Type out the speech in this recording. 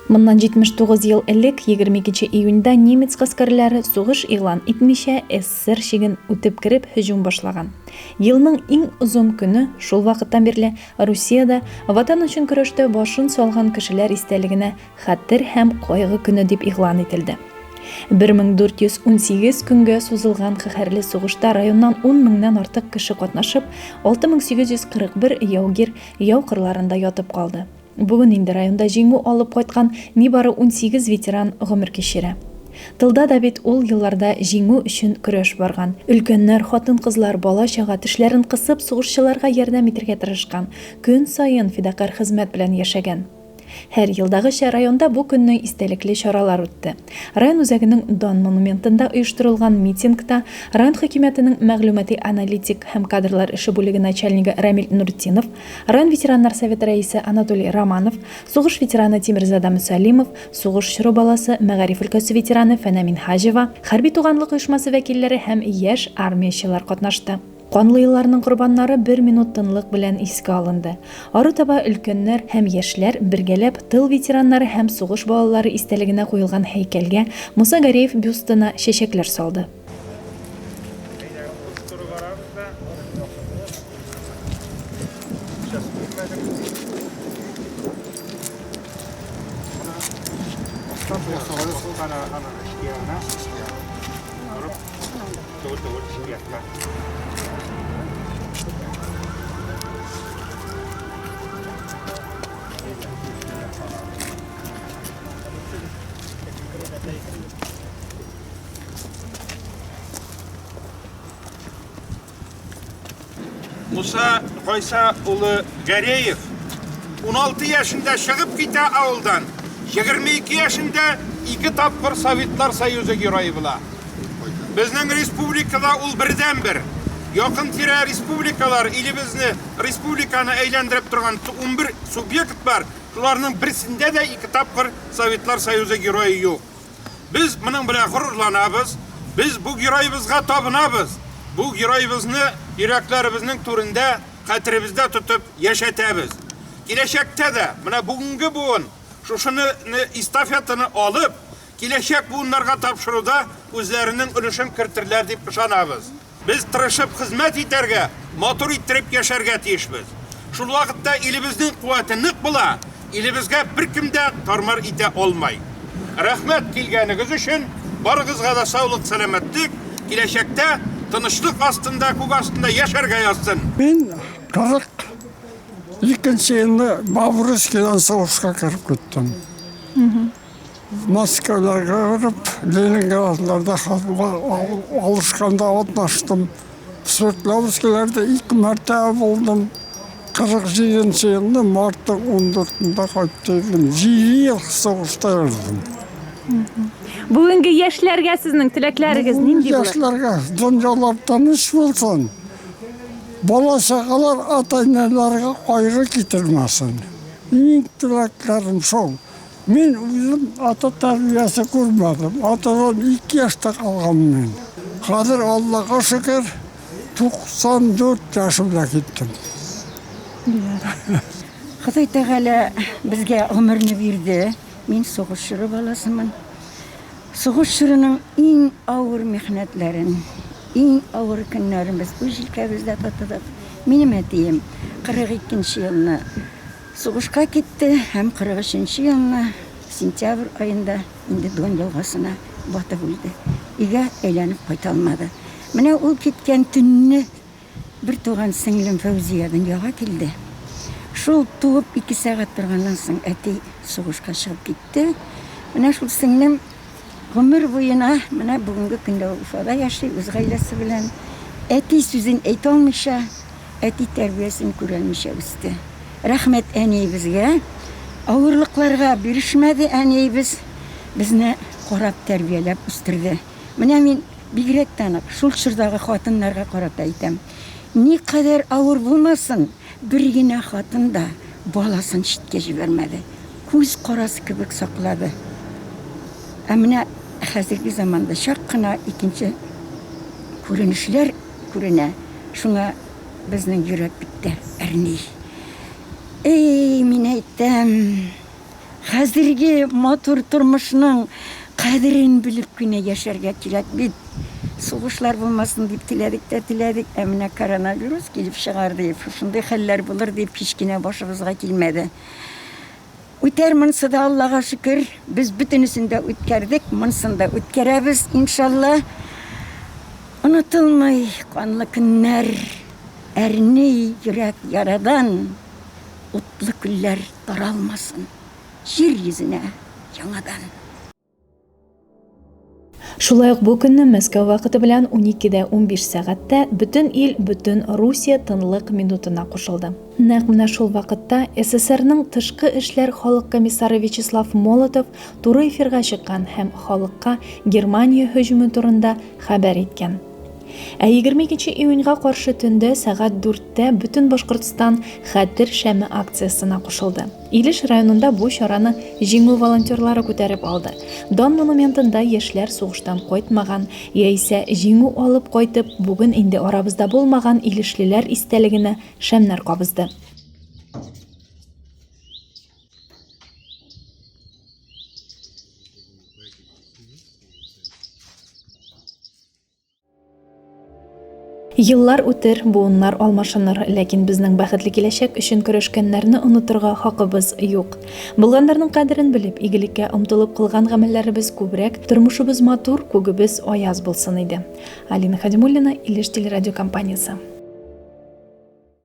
Моннан 79 ел элек, 22 июньдә немец гаскәрләре сугыш игълан итмичә СССР чиген үтеп кереп һөҗүм башлаган. Елның иң озын көне шул вакыттан бирле Русиядә Ватан өчен көрәштә башын салган кешеләр истәлегенә Хәтер һәм кайгы көне дип игълан ителде. 1418 көнгә сузылган каһәрле сугышта районнан 10 меңнән артык кеше катнашып, 6841 яугир яу кырларында ятып калды. Бүген инде районда җиңү алып кайткан нибары 18 ветеран гомер кичерә. Тылда да бит ул елларда җиңү өчен көрәш барган. Өлкәннәр, хатын-кызлар, бала-чага тешләрен кысып сугышчыларга ярдәм итәргә тырышкан, көн саен фидакарь хезмәт белән яшәгән. Һәр елдагыча районда бу көнне истәлекле чаралар үтте. Район үзәгенең Дан монументында оештырылган митингта район хакимиятенең мәгълүмати-аналитик һәм кадрлар эше бүлеге начальнигы Рамил Нуртдинов, Район ветераннар советы рәисе Анатолий Романов, сугыш ветераны Тимерзада Мөсәлимов, сугыш чоры баласы, мәгариф өлкәсе ветераны Фәнә Минһаҗева, хәрби туганлык оешмасы вәкилләре һәм яшь армиячеләр катнашты. Канлы елларның корбаннары бер минут тынлык белән искә алынды. Арытаба өлкәннәр һәм яшьләр бергәләп тыл ветераннары һәм сугыш балалары истәлегенә куелган һәйкәлгә, Муса Гәрәев бюстына чәчәкләр салды. Муса Гайса улы Гәрәев 16 яшендә чыгып китә авылдан, 22 яшендә ике тапкыр Советлар Союзы герое була. Безнең республикада ул бердәнбер. Якын-тирә республикалар, илебезне, республиканы әйләндереп торган 11 субъект бар, шуларның берсендә дә ике тапкыр Советлар Союзы герое юк. Без моның белән горурланабыз, без бу героебызга табынабыз, бу героебызны йөрәкләребезнең түрендә, хәтеребездә тотып яшәтәбез. Киләчәктә дә менә бүгенге буын шушыны эстафетаны алып, киләчәк буыннарга тапшыруда үзләренең өлешен кертерләр дип ышанабыз. Без тырышып хезмәт итәргә, матур иттереп яшәргә тиешбез. Шул вакытта илебезнең куәте нык була, илебезгә беркем дә тар-мар итә алмай. Рәхмәт килгәнегез өчен, барыгызга да саулык-сәламәтлек, киләчәктә тынычлык астында, күк астында яшәргә язсын! Мин 42 нче елны Бобруйскидан сугышка кереп киттем. Мәскәүләргә барып, Ленинградларда алышканда катнаштым. Свердловскиләрдә ике мәртәбә булдым. 47 нче елны мартның 14-ндә кайтып килдем. Җиде ел сугышта йөрдем. Бүгенге яшьләргә сезнең теләкләрегез нинди булыр? Яшьләргә дөньялар тыныч булсын. Бала-чагалар ата-әнәләргә кайгы китермәсен. Иң теләкләрем шул. Мин үзем ата тәрбиясе күрмәдем. Атадан 2 яшьтә калган мин. Хәзер Аллага шөкер, 94 яшемдә киттем. Ходай Тәгалә безгә гомерне бирде. Мин сугыш чоры баласымын. Сугыш чорының иң авыр михнәтләрен, иң авыр көннәрен без үз җилкәбездә татыдык. Минем әтием 42 нче елны Сугышка китте һәм 43 нче елны сентябрь аенда инде Дон елгасына батып үлде. Өйгә әйләнеп кайта алмады. Менә ул киткән төнне бертуган сеңлем Фәүзия дөньяга килде. Шул туып ике сәгать торганнан соң әти сугышка чыгып китте. Менә шул сеңлем гомер буена, менә бүгенге көндә ул Уфада яши үз гаиләсе белән, әти сүзен әйтә алмыйча, Әти тәрбиясен күрәлмичә үсте. Рәхмәт әниебезгә. Авырлыкларга бирешмәде әниебез. Безне карап, тәрбияләп үстерде. Менә мин бигрәк тә нык шул чордагы хатыннарга карата әйтәм. Никадәр авыр булмасын, бер генә хатын да баласын читкә җибәрмәде. Күз карасы кебек саклады. Ә менә хәзерге заманда чак кына икенче күренешләр күренә. Шуңа безнең йөрәк бик тә әрни. Эй, мин әйтәм, Хәзерге матур тормышның кадерен белеп кенә яшәргә кирәк бит. Сугышлар булмасын дип теләдек тә теләдек, ә менә коронавирус килеп чыгар диеп, шушындый хәлләр булыр дип һич кенә башыбызга килмәде. Үтәр монсы да, Аллага шөкер, без бөтенесен дә үткәрдек, монысын да үткәрәбез, иншалла. Онытылмый канлы көннәр, әрни йөрәк ярадан, утлы көлләр таралмасын җир йөзенә яңадан. Шулай ук бу көнне Мәскәү вакыты белән 12 дә 15 сәгатьтә бөтен ил, бөтен Русия тынлык минутына кушылды. Нәкъ менә шул вакытта СССРның тышкы эшләр халык комиссары Вячеслав Молотов туры эфирга чыккан һәм халыкка Германия һөҗүме турында хәбәр иткән. Ә 22 июньга каршы төндә сәгать дүрттә бөтен Башкортстан Хәтер шәме акциясенә кушылды. Илеш районында бу чараны Җиңү волонтерлары күтәреп алды. Дан монументында яшьләр сугыштан кайтмаган, яисә Җиңү алып кайтып, бүген инде арабызда булмаган илешлеләр истәлегенә шәмнәр кабызды. Еллар үтер, буыннар алмашыныр, ләкин безнең бәхетле киләчәк өчен көрәшкәннәрне онытырга хакыбыз юк. Булганнарның кадерен белеп, игелеккә омтылып кылган гамәлләребез күбрәк, тормышыбыз матур, күгебез аяз булсын иде. Алина Хадимуллина, Илеш телерадиокомпаниясе.